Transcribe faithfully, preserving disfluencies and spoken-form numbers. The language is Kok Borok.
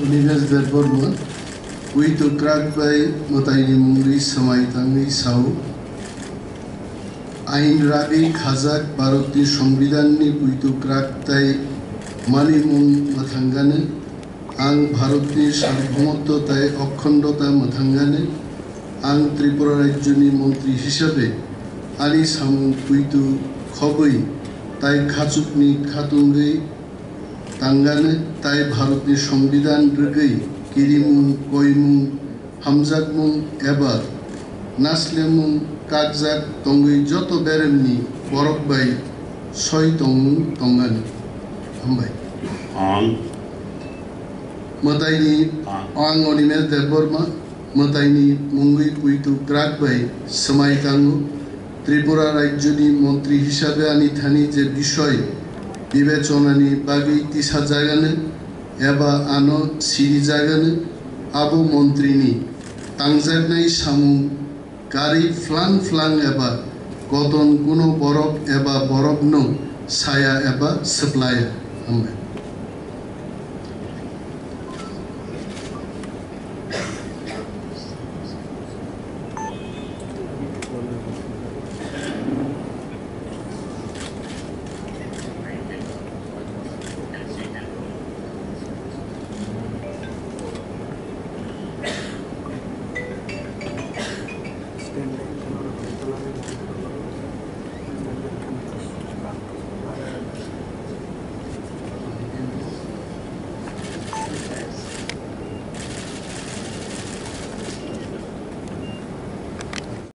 Nilesh Debbarma, puitu kwrak bai mwtaini mungwi swmai tangwi sao, ain ragwi khajak Bharatni Songbidanni puitu kwrak tai manimung mwthangani, ang Bharatni Sarbhoumatto tai Okhondo ta mwthangani, ang Tripura Rajyoni Montri hisabe ani samung puitu khogwi tai khachukni khatungwi tangani tai Bharatni Songbidan rwgwi kirimung, koimung, hamjakmung eba naslemung kakjak tongwi joto beremni borok bai soi tongmung tongani. Hambai. Ang. Mwtaini, ang. Ang Animesh Debbarma, mwtaini mungwi puitu kwrak bai swmai tango. Tripura Rajyoni Montri hisabe ani thani je bisoi bibechonani bagwi tisajagani eba ano sirijagani, abo montrini tangjaknai samung karwi phlang phlang eba koton kuno borok eba borokno saya eba swplaya. Hambai.